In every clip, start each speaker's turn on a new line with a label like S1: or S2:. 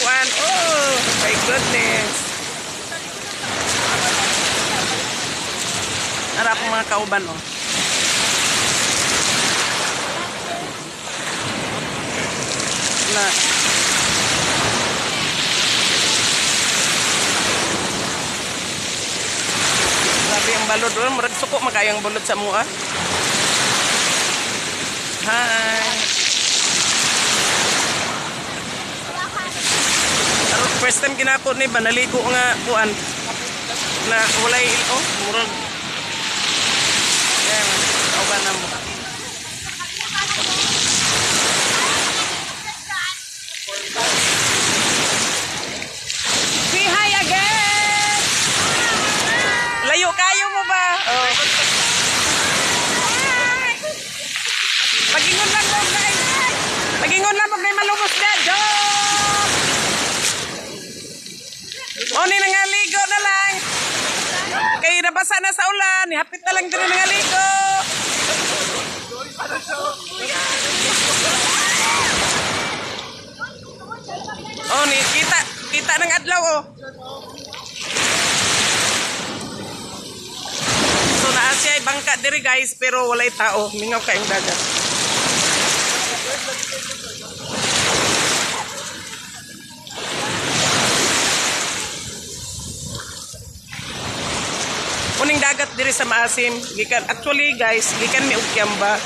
S1: kuan. Oh, my goodness. Ara akong mga kauban, oh. Na. Grabe ang balod, oh. Murag suko makayang balod sa mua. Hi. First time ginako ni ba naligo nga kuan na walay, oh, murag. Yan, kauban na mo. Say hi again. Layo kayo mo ba? Oh. Pagingon lang mo kay. Pagingon lang mo kay malubos na. Joke. O ni nangaligo na lang. Kay nabasa na sa ulan, hapit na lang diri nangaligo. Oh ni kita kita ng adlaw, oh. So naa siya bangka diri, guys, pero walay tao, mingaw kayong dagat. Uning dagat diri sa Maasim, gikan actually, guys, gikan mi og Kiamba.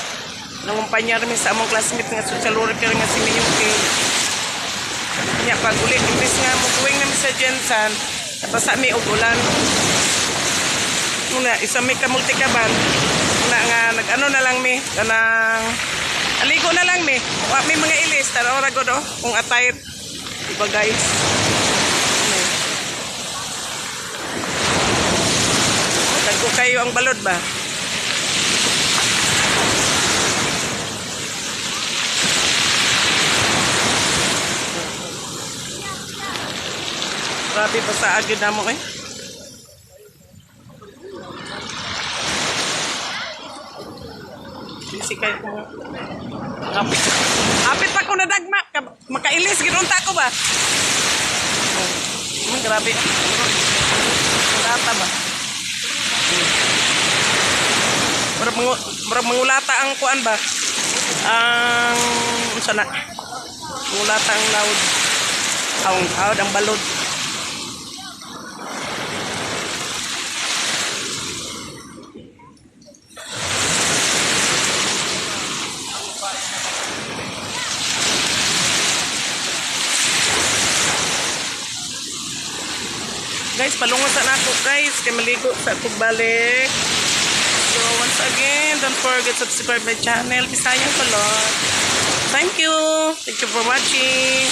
S1: Nangumpanya mi sa among classmate nga social worker nga si Miyuki. Nya pag uli, imbes nga moguwing nami sa GenSan, nabasa mi og ulan. Una, isa mi ka multikaban. Una nga nag-ano na lang mi, kanang aligo na lang mi. Wa mi mga ilis, tanaw ra gud, oh, kung attire. Diba, guys? Ano? Dagko kayo ang balod ba? Grabe pa sa agad na mo eh. Busy kayo ko. Hapit. Hapit pa ko na dagma. Makailis, ginunta ko ba? Oh, grabe. Mangulata ba? Murag mangulata ang kuan ba? Ang unsa na? Mangulata ang loud. Ang loud ang balod. Guys, palungon sa nako, guys, kay maligo sa pagbalik. So once again, don't forget to subscribe my channel, Bisayang Kulot. Thank you. Thank you for watching.